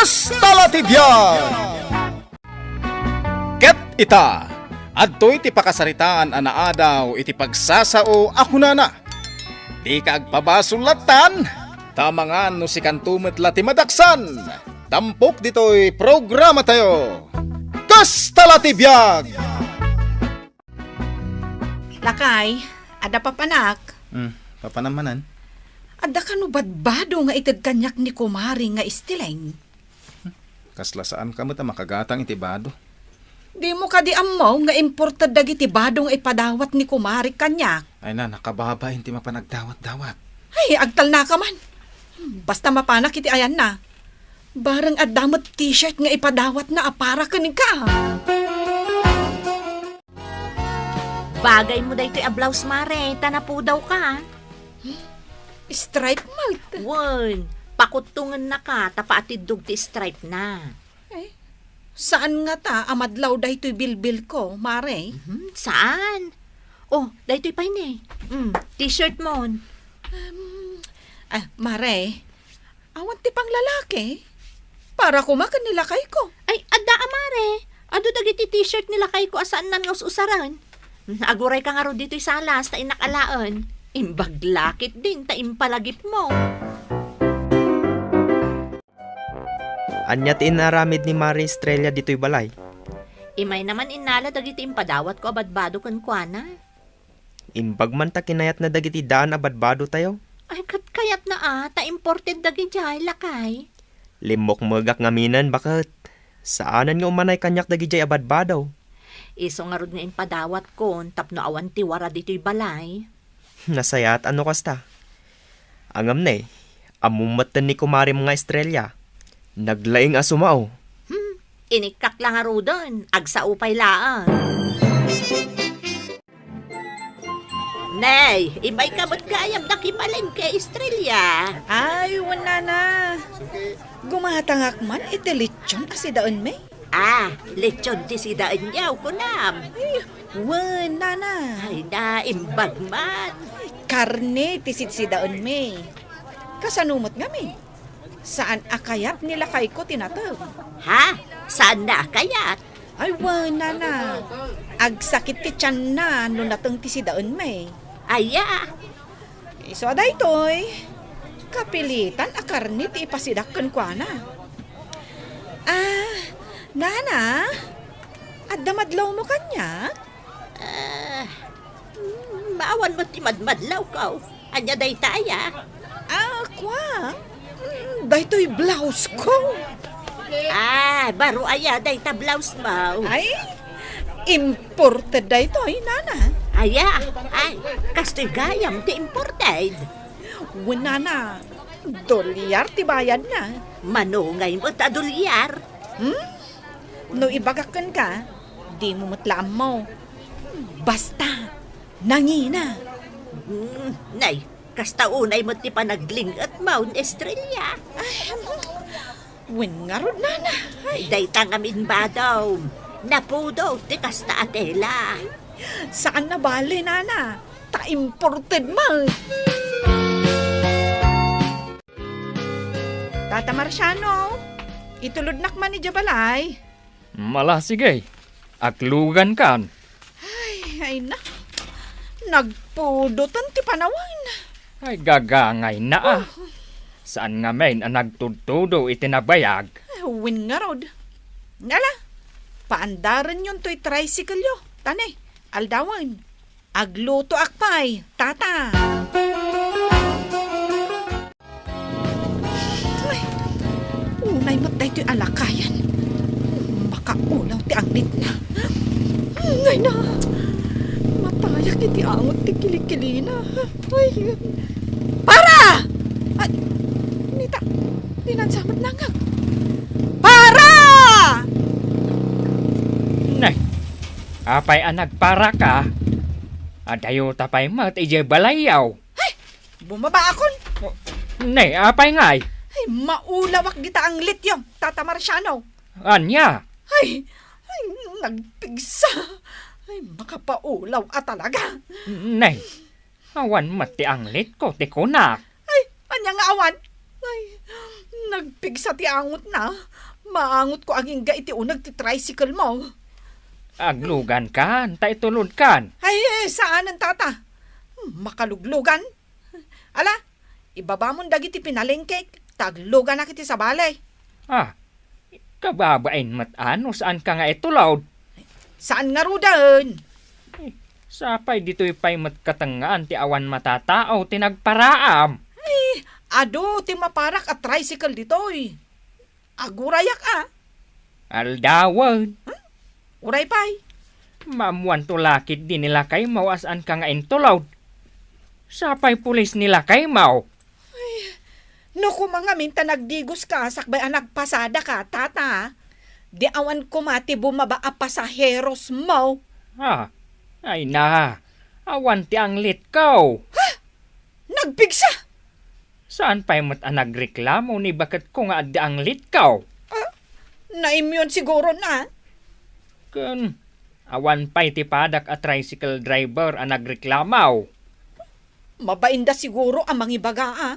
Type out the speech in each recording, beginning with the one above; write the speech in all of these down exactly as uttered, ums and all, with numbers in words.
Kasta la ti biag! Ket ita, adtoy ti pakasaritaan a naadaw iti pagsasao a kunana, "Dika agpabasol lattan, ta amangan no sikanto met la ti madaksan." Tampok ditoy programatayo. Kasta la ti biag! Lakay, adda papanak? Hmm, papanam manen? Adda kano badbado nga ited kaniak ni kumari nga Esteleng? Kasla saan ka met a makagatang iti bado. Dimo kadi ammo nga imported dagiti bado nga ipadawat ni kumari kaniak? Ay na, nakababain ti mapanagdawat-dawat. Ay, agtalnaka man. Basta mapanak iti ayanna. Bareng adda met t-shirt nga ipadawatna a para kenka. Bagaymo daytoy a blouse, Mare, ta napudawka. Stripe met. Wen, pakuttongennaka ta paatiddog ti stripe na. Eh, saan ngata a madlaw daytoy bilbilko, Mare? Mhm, saan? Oh, daytoy pay ne. Mm, t-shirt mon. Um, ah, Mare, awan ti panglalaki. Para koma ken ni lakayko. Ay, adda a, Mare. Adu dagiti t-shirt ni lakayko a saannan nga us-usaren. Agurayka ngarud ditoy salas ta innak alaen. Imbag la ketdin ta impalagipmo. Ania ti inaramid ni Mare Estrella ditoy balay? Imayna man innala dagiti impadawatko a badbado kenkuana. Imbag man ta kinayatna dagiti daan a badbadotayo. Ay, ket kayatna a, ta imported dagidiay, lakay. Limmukmegak ngaminen, baket. Saanen nga umanay kaniak dagidiay a badbado. Isu ngarud nga impadawatkon tapno awan ti wara ditoy balay. Nasayaat a no kasta. Ngem ne, ammom metten ni kumarem nga Estrella. Naglaing a sumao. Hmm, inikkak la ngaruden, agsao pay laeng. Nay, imayka met gayam nakipalengke, Estrella. Ay, wen, nana. Gumatangak man iti lechon a sidaenmi. Ah, lechon ti sidaenyo, kunam. Ay, wen, nana. Ay, naimbag man. Karne ti sidsidaenmi. Kasano met ngamin? Saan a kayat ni lakayko ti nateng. Ha? Saanna a kayat? Ay, wen, nana. Agsakit ti tianna no nateng ti sidaenmi. Aya. Isu a daytoy, kapilitan a karne ti ipasidak kenkuana. Ah, nana, adda madlawmo kaniak? Ah, mm, maawan met ti madmadlawko. Ania dayta aya? Ah, kua? Mm, daytoy blouse ko. Ah, baro aya dayta blouse mo? Ay, imported daytoy, nana. Aya, ay, kastoy gayam ti imported. Wen, nana, dolyar ti bayadna. Mano ngay met a dolyar? Hmm? No ibagak kenka, dimo met la ammo. Basta, nangina. Hmm, nay, kasta unay met ti panagling-etmo, Estrella. Ay, wen ngarud, nana. Ay. Dayta ngamin badom. Napudot ti kasta a tela. Saan a bale, nana. Ta imported man. Tata Marciano, itulodnak man idiay balay. Mala, sige. Aglugankan. Ay, ay na. Nagpudotan ti panawen. Ay, gagangayna a. Oh. Saan ngamin a nagtudtudo iti nabayag? Ay, wen ngarud. Ala, paandarenyon toy tricycle-yo. Ta ne, aldawen. Aglutoak pay, tata. Ay, unay met daytoy a lakayan. Makaulaw ti anglitna. Ay na, mapayak iti angot ti kilikilina. Ay, para! Ay, nita, dinansa met nangag. Para! Nay, apay a nagparaka? Adayota pay met idiay balayyo. Ay, bumaba akon. Ne, apay ngay? Ay, maulawak dita anglityo, Tata Marciano. Ania? Ay, ay, nagpigsa. Ay, makapaulaw a talaga. Ne, awan met ti anglitko, ti kunak. Ay, ania nga awan? Ay, nagpigsa ti angotna. Maangotko agingga iti uneg ti tricycle mo. Aglugankan, ta itulodkan. Ay, saanen, tata. Makaluglugan. Ala, ibabamon dagiti pinalengkek, ta agluganak iti sabali. Ah, kababain met a no saanka nga itulod. Saan ngaruden? Eh, sapay ditoy pay met katengngaan ti awan matatao ti nagparaam. Ay, adu ti maparak a tricycle ditoy. Agurayak a. Aldawen. Hmm? Uray pay. Maammoanto la ketdi ni lakaymo a saanka nga intulod. Sapay pulis ni lakaymo. Ay, no koma ngamin ta nagdigoska sakbay a nagpasadaka, tata, di awan koma ti bumaba a pasaherosmo. Ah, ay na, awan ti anglitko. Ha? Nagpigsa? Saan pay met a nagreklamo ni baketko nga adda anglitko? Ah, naimyon siguro na. Ken, awan pay ti padak a tricycle driver a nagreklamo. Mabainda siguro a mangibaga, ah.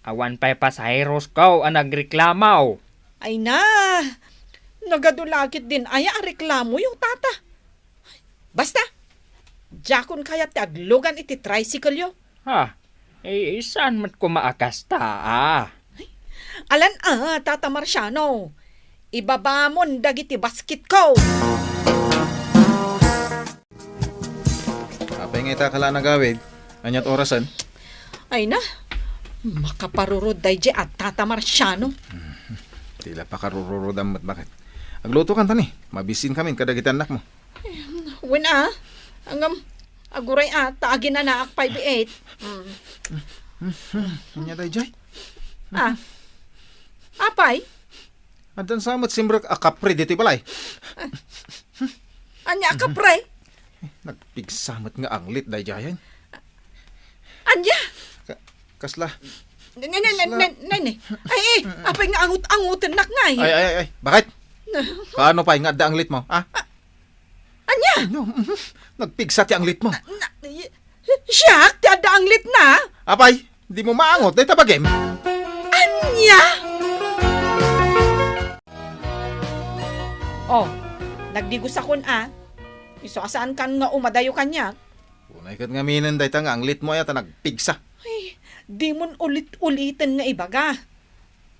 Awan pay pasaherosko a nagreklamo. Ay na, nagadu la ketdin aya a reklamoyo, tata. Basta, diakon kayat ti aglugan iti tricycle-yo. Ha? Eh, saan met koma a kasta, ah? Alan a, Tata Marciano. Ibabamon dagiti basketko. Apay nga ita ka la nagawid? Aniat orasen? Ay na, makaparurod daydi a Tata Marciano. Ti la pakarururodam met baket. Aglutokan ta ni, mabisin kamin kadagiti annakmo. Wen a, ngem, aguray a, ta aginanaak pay biit. Mm. Ania daydiay? Ah. Apay? Addan sa met simrek a kapre ditoy balay. Ania a kapre? Nagpigsa met nga anglit daydiayen. Ania? Ka-, kasla. Ne, ne, ne, ne, Kasla. ne, ne. Ay, eh, apay nga angut-angutennak ngay? Ay, ay, ay, ay. Bakit? Kaano pay nga adda anglitmo, ha? Ania? No, mhm. Nagpigsa ti anglitmo. Na, y-, siak ti adda anglitna? Apay, dimo maangot dayta bagim? Ania? Oh, nagdigosakon a. Isu a saankan nga umadayo kaniak. Unay ket ngaminen dayta nga anglitmo aya ta nagpigsa. Ay, dimon ulit-uliten nga ibaga.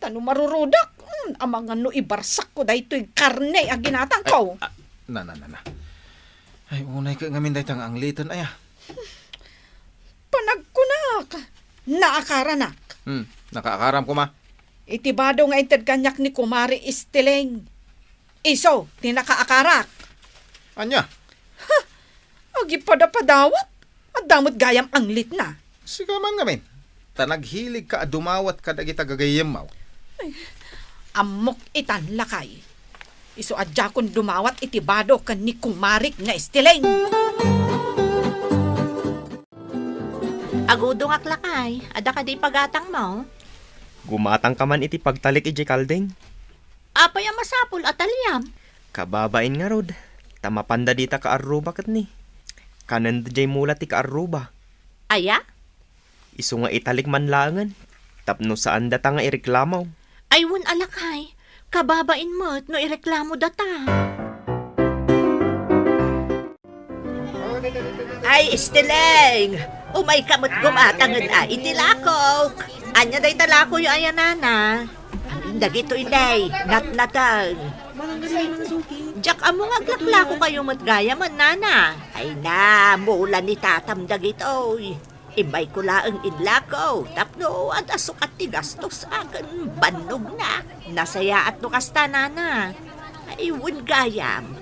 Ta no marurudak, mm, amangan no ibarsakko daytoy karne a ginatangko. Ay, ah, na, na, na, na. Ay, unay ket ngamin dayta nga angliten aya. Panagkunak, naakaranak. Hmm, nakaakaram koma. Iti bado nga inted kaniak ni Kumare Esteleng. Isu ti nakaakarak. Ania? Ha! Agipadapadawat? Adda met gayam anglitna. Sika man ngamin, ta naghiligka a dumawat kadagita gagayyemmo. Ay, ammok itan, lakay. Isu a diakon dumawat iti bado ken ni kumarik nga Esteleng. Agudongak, lakay. Adda kadi ipagatangmo? Gumatangka man iti pagtalik idiay kalding. Apay a masapul a taliam? Kababain ngarud, ta mapanda dita kaarruba ket ni. Kanenda diay mula ti kaarruba. Aya? Isu nga italik man laengen, tapno saan data nga ireklamo. Ay, wen a, lakay, kababain met no ireklamo data. Ay, Esteleng! Umayka met gumatangen a iti lakok. Ania dayta lakoyo aya, nana? Dagitoy lay, natnateng. Diak ammo nga aglaklako kayo met gayamen, nana. Ay na, mula ni tatam dagitoy. Immayko laeng inlako tapno adda sukat ti gastos a ken bannogna. Nasayaat no kasta, nana. Ay, wen gayam.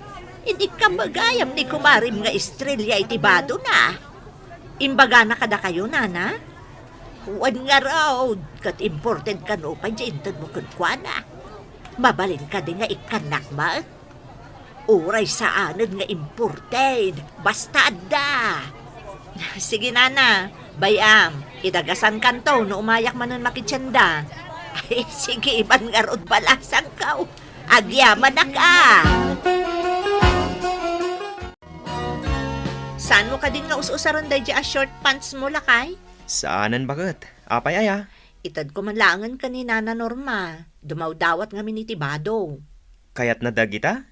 Inikka met gayam ni kumarem nga Estrella iti badona. Imbagana kadakayo, nana? Wen ngarud, ket imported kano pay ti intedmo kenkuana. Mabalin kadi nga ikkannak met? Uray saanen nga imported, basta adda. Sige, nana, bay-am, idagasankanto no umayak manen makitienda. Ay, sige, iban ngarud balasangko. Agyamanak a. Saanmo kadin nga us-usaren daydi a short pants mo, lakay? Saanen baket. Apay aya? Itedko man laengen ken ni Nana Norma. Dumawdawat ngamin iti bado. Kayatna dagita?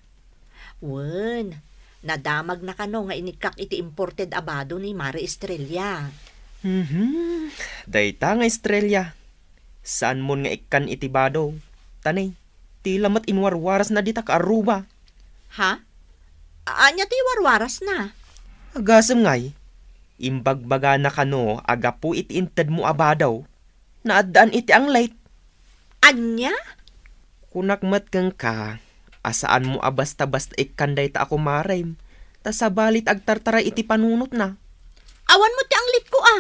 Wen, nadamagna kano nga inikkak iti imported a bado ni Mare Estrella. Mhm. Dayta nga Estrella, saanmon nga ikkan iti bado. Tanay, tila met inwarwarasna dita kaaruba. Ha? Ania ti warwarasna? Agasem ngay, imbagbagana kano a gapu iti intedmo a bado, naaddaan iti anglit. Ania? Kunak met kenka a saanmo a basta-basta ikkan dayta a kumarem, ta sabali ti agtartaray iti panunotna. Awan met ti anglitko a.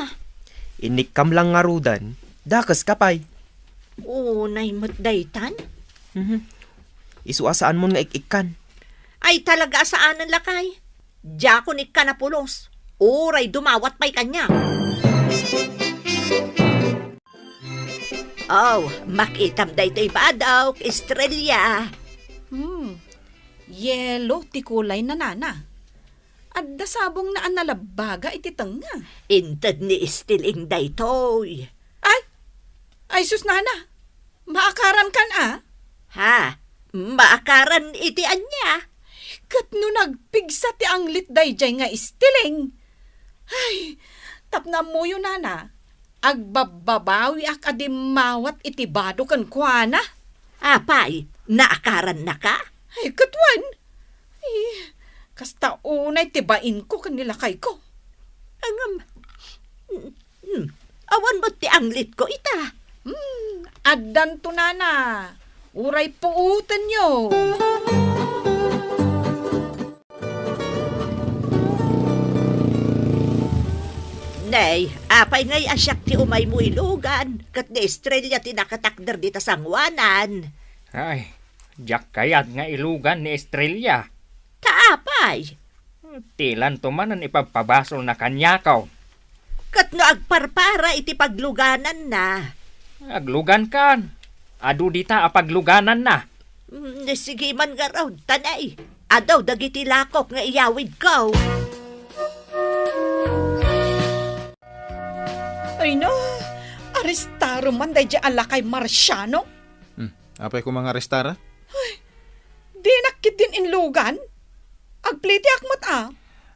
Inikkam lang ngaruden, dakeska pay. Unay met daytan? Mhm. Isu a saanmon nga ik-ikkan. Ay, talaga a saanen, lakay. Diakon ikkana pulos. Uray dumawat pay kaniak. Oh, makitam daytoy badok, Estrella. Hmm, yelo ti kulay na, Nana. Adda sabongna a nalabbaga iti tengnga. Inted ni Estiling daytoy. Ay! Ay, sus, Nana! Maakaran kan a? Ha? Maakaran iti ania? Ket no nagpigsa ti anglit daydiay nga Estiling. Ay, tapno ammoyo, Nana, agbabbabawiak a dimmawat iti bado kenkuana. Apay, naakarannaka? Ay, ket wen. Ay, kasta unay ti bainko ken ni lakayko. Ngem, Hmm, awan met ti anglitko ita. Hmm, addanto, Nana. Uray puotenyo. Nay, apay ngay a siak ti umaymo ilugan, ket ni Estrella ti nakatakder dita sangoanan? Ay, diak kayat nga ilugan ni Estrella. Ta apay? Dilanto manen ipagpabasolna kaniak. Ket no agparpara iti paglugananna? Aglugankan. Adu dita a paglugananna. Mm, sige man ngarud, tanay. Adu dagiti lakok nga iyawidko. Ay na, arestaro man daydiay a lakay Marciano. Hmm, apay koma nga arestara? Ay, dinak ketdin inlugan. Agplitiak met a.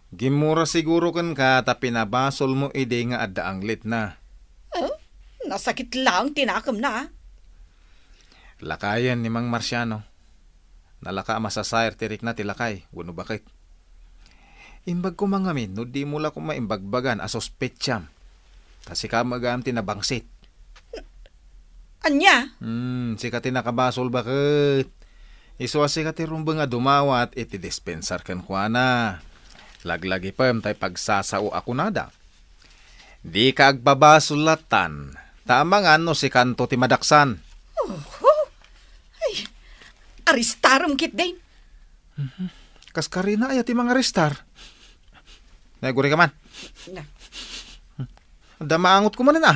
Gimmura siguro kenka ta pinabasolmo idi nga adda anglitna. Eh, nasakit laeng ti nakemna, a. Lakayen ni Mang Marciano. Nalaka a masasair ti rikna ti lakay, wenno baket. Imbag koma ngamin no dimo la koma imbagbagan a suspetsam. Ta sika met gayam ti nabangsit. Ania? Hmm, sika ti nakabasol baket. Isu a sika ti rumbeng a dumawat iti dispensar kenkuana. Laglagipem ta ipagsasao a kunada. Dika agbabasol lattan, ta amangan no sikanto ti madaksan. Oho. Ay, arestarem ketdin. Mhm. Kas karina aya ti mangarestar? Nagurika man. Na. Adda maangotko manen a.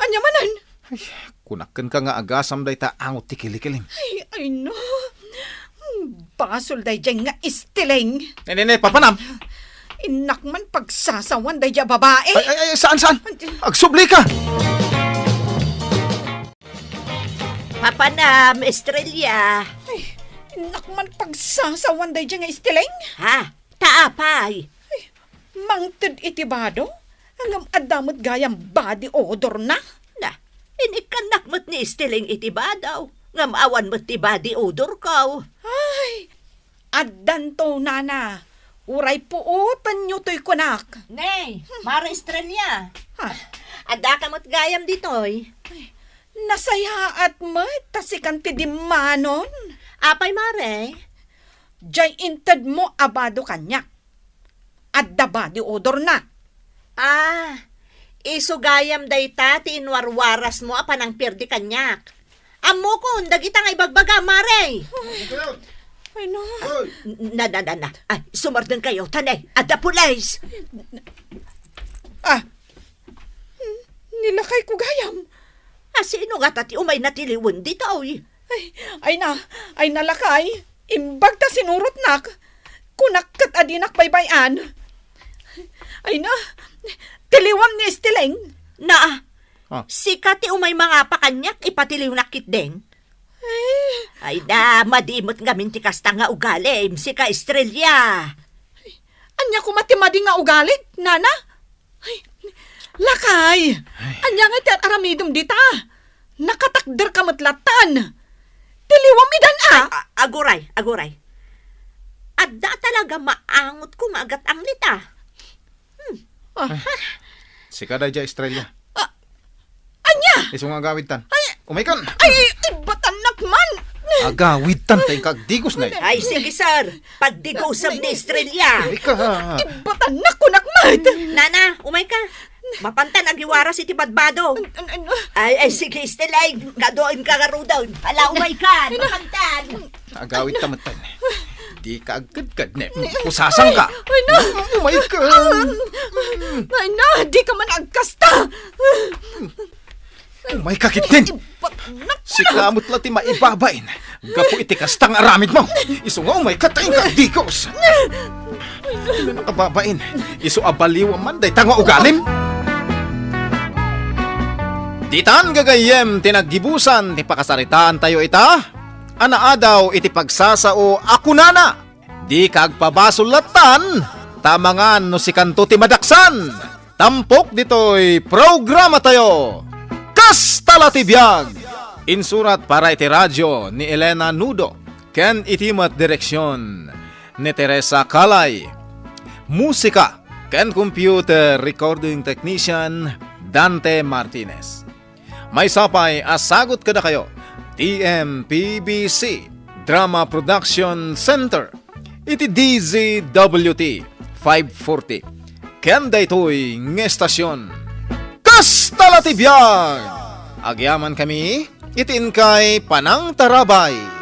Ania manen? Ay, kunak kenka nga agasam dayta angot ti kilikilim. Ay, ay no. Basol daydiay nga Estiling. Ne, ne, ne, papanam. Innak man pagsasawan daydiay a babae. Ay, ay, ay, saan, saan? Ay, agsubli ka. Papanam, Estrella. Ay, innak man pagsasawan daydiay nga Estiling. Ha? Ta apay? Ay, mangted iti bado? Ngem adda met gayam body odor na? Na, inikkannak met ni Estiling iti bado, ngem awan met ti body odor ko. Ay, addanto, nana. Uray puotenyo toy kunak. Nay, Mare Estrella. Ha? Addaka met gayam ditoy. Ay, nasayaat met ta sikan ti dimmanon. Apay, Mare? Diay intedmo a bado kaniak. Adda body odor na. Ah, isu gayam dayta ti inwarwarasmo a panangpirdi kaniak. Ammokon dagita nga ibagbaga, Mare. Ay, no. Hoy! Na, na, na, na. Ay, sumardengkayo, tanay. Adda pulis. Ah, nilakayko gayam. A, sino ngata ti umay natiliwen ditoy? Ay, ay na, ay na, lakay. Imbag ta sinurotnak. Kunak ket a dinak baybay-an. Ay na, tiliwem ni Estiling. Na, Ah. Sika ti umay mangapa kaniak, ipatiliwnak ketdin. Ay da, madi met ngamin ti kasta nga ugalim, sika Estrella. Ania koma ti madi nga ugalim, nana? Ay, lakay! Ay. Ania nga ti ar-aramidem dita? Nakatakder ka met latta. Tiliwam idan a! Ay, a-, aguray, aguray. Adda talaga maangotko nga agat-anglit a. Hmm. Ah. Ay, sika daydiay, Estrella. Ah, ania? Isu nga agawidtan. Ay. Umaykan. Ay, ibatannak man. Agawidtan ta inka agdigos, nay. Ay, sige, sir. Pagdigosem ni Estrella. Ay, ka. Ibatannak kunak met. Nana, umayka. Mapantan agiwaras iti badbado. An-, an-, ano? Ay, ay, sige, Estrella, ay, kaduain ka garuden. Ala, umayka. Mapantan. Agawidta met. Dika agkedked, ne. Pusasangka. Ay, na. Umayka. Ay, na, dika man agkasta. Umayka ketdin. Ibatannak. Sika met la ti maibabain gapu iti kasta nga aramidmo. Isu nga umayka ta inka agdigos. Dika makababain. Isu a baliwam man dayta nga ugalim. Ditan gagayyem ti naggibusan ti pakasaritaantayo ita. Anaadaw iti pagsasao a kunana, "Dika agpabasol lattan, ta amangan no sikanto ti madaksan." Tampok ditoy programatayo, Kasta la ti Biag. Insurat para iti radio ni Elena Nudo ken iti met direksion ni Teresa Calay. Musika ken computer recording technician, Dante Martinez. Maysa pay a sagut kadakayo ti M P B C Drama Production Center iti D Z W T five forty. Ken daytoy nga estasion, Kasta la ti Biag! Agyamankami iti inkay panangtarabay.